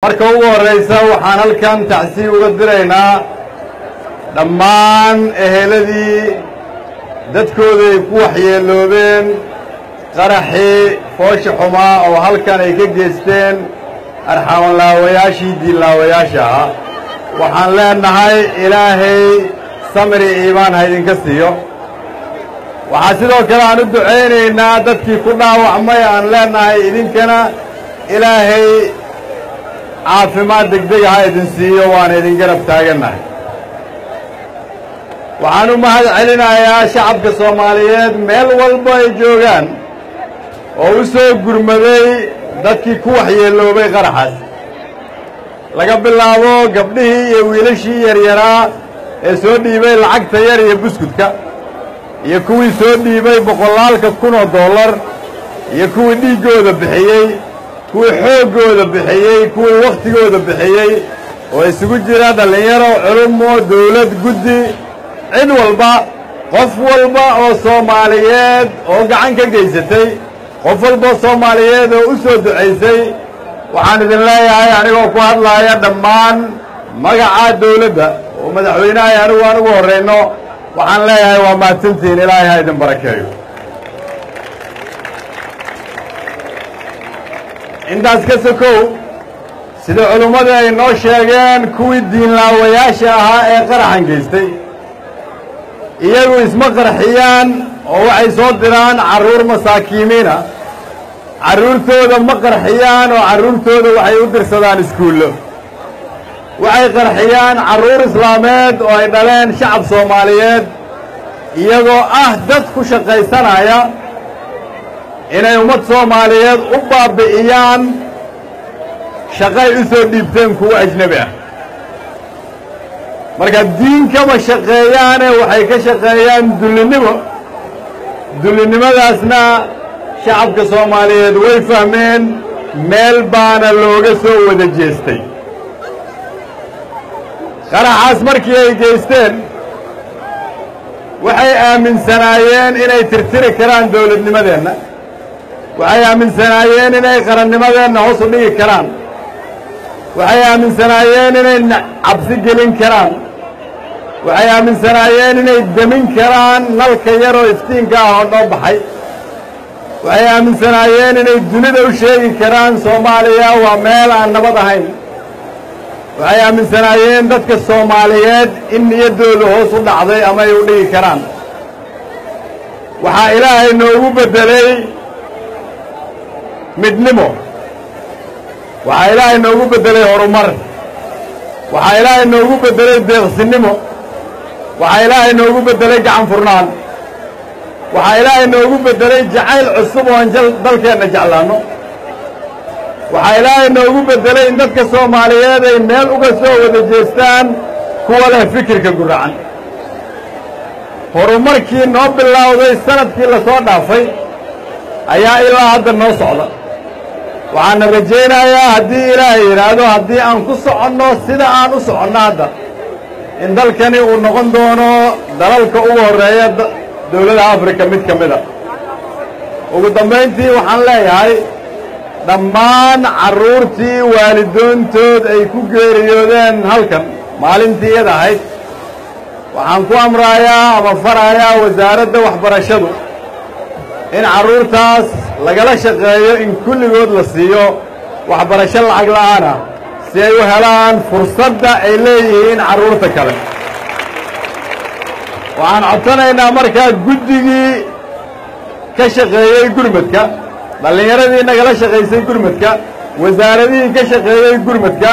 Marka ugu horraysa, waxaan halkan tacsi uga diraynaa dhammaan eheladii dadkooda ay ku waxyeeloobeen qaraxii foosha xumaa oo halkan ay ka geysteen arxamanlaawayaashii diinlaawayaasha ahaa. Waxaan leenahay, Ilaahay samri iimaan ha idinka siiyo. Waxaa sidoo kale aan u ducaynaynaa dadkii ku dhaawacmay. Aan leenahay, idinkana Ilaahay caafimaad degdega ha idin siiyo, waana idin garab taagannahay. Waxaan u mahad celinayaa shacabka Soomaaliyeed meel walba ay joogaan oo u soo gurmaday dadkii ku waxyeeloobay qaraxaas, laga bilaabo gabdhihii iyo wiilashii yaryaraa ee soo dhiibay lacagta yar iyo buskudka, iyo kuwii soo dhiibay boqolaalka kun oo dollar, iyo kuwii dhiiggooda bixiyey, kuwii xooggooda bixiyey, kuwii wakhtigooda bixiyey, oo isugu jira dhallinyaro, culumo, dawlad, guddi, cid walba, qof walba oo Soomaaliyeed oo gacan ka geysatay, qof walba oo Soomaaliyeed oo u soo ducaysay. Waxaan idin leeyahay, anigoo ku hadlaaya dhammaan magaca dawladda oo madaxweynahay anigu aan ugu horrayno, waxaan leeyahay waa mahadsantihiin, Ilaahay ha idin barakeeyo. Intaas ka sokow, sida culimmadii ay noo sheegeen, kuwii diinlaawayaasha ahaa ee qaraxan geystay iyagu isma qarxiyaan oo waxay soo diraan carruur masaakiimiina. Carruurtooda ma qarxiyaan oo carruurtooda waxay u dirsadaan iskuullo. Waxay qarxiyaan carruur islaameed oo ay dhaleen shacab Soomaaliyeed, iyagoo ah dad ku shaqaysanaya inay ummad Soomaaliyeed u baabbi'iyaan shaqay u soo dhiibteen kuwo ajnebi ah. Marka diin kama shaqeeyaane, waxay ka shaqeeyaan dullinnimo. Dullinnimadaasna shacabka Soomaaliyeed way fahmeen, meel baana looga soo wada jeestay. Qaraxaas markii ay geysteen, waxay aaminsanaayeen inay tirtiri karaan dawladnimadeenna, waxay aaminsanaayeen inay qarannimadeenna hoos u dhigi karaan, waxay aaminsanaayeen inay cabsi gelin karaan, waxay aaminsanaayeen inay demin karaan nalka yaroo iftiinka ah oo noo baxay, waxay aaminsanaayeen inay dunida u sheegi karaan Soomaaliya waa meel aan nabad ahayn, waxay aaminsanaayeen dadka Soomaaliyeed in niyaddooda hoos u dhacday ama ay u dhigi karaan. Waxaa Ilaahay noogu beddelay midnimo, waxaa Ilaahay noogu beddelay horumar, waxaa Ilaahay noogu beddelay deeqsinimo, waxaa Ilaahay noogu beddelay gacan furnaan, waxaa Ilaahay noogu beddelay jacayl cusub oo aan dalkeenna jeclaanno, waxaa Ilaahay noogu beddelay in dadka Soomaaliyeed ay meel uga soo wada jeestaan kuwa leh fikirka guracan. Horumarkii noo bilowday sanadkii la soo dhaafay ayaa ilaa hadda noo socda. Waxaana rajaynayaa, haddii Ilaahay yidhaahdo, haddii aan ku soconno sida aan u soconno hadda, in dalkani uu noqon doono dalalka ugu horreeya dawladaha Afrika mid ka mid a. Ugu dambayntii, waxaan leeyahay dhammaan carruurtii waalidoontood ay ku geeriyoodeen halkan maalintii iyada ahayd, waxaan ku amrayaa ama farayaa wasaaradda waxbarashadu in carruurtaas lagala shaqeeyo in kulligood la siiyo waxbarasho lacag la'aan ah, si ay u helaan fursadda ay leeyihiin carruurta kale. Waxaan codsanaynaa markaa guddigii ka shaqeeyey gurmadka, dhallinyaradii nagala shaqaysay gurmadka, wasaaradihii ka shaqeeyey gurmadka,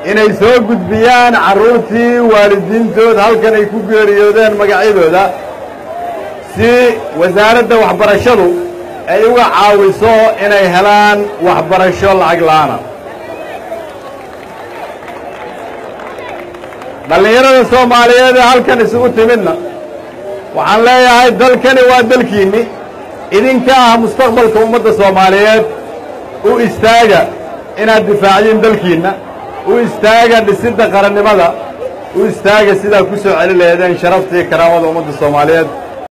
inay soo gudbiyaan carruurtii waalidiintood halkan ay ku geeriyoodeen magacyadooda, si wasaaradda waxbarashadu ay uga caawiso inay helaan waxbarasho lacag la'aana. Dhallinyarada Soomaaliyeed ee halkan isugu timidna waxaan leeyahay, dalkani waa dalkiinni, idinka ah mustaqbalka ummadda Soomaaliyeed. U istaaga inaad difaacdiin dalkiinna, u istaaga dhisidda qarannimada, u istaaga sidaa ku soo celi laheedeen sharaftii karaamada ummadda Soomaaliyeed.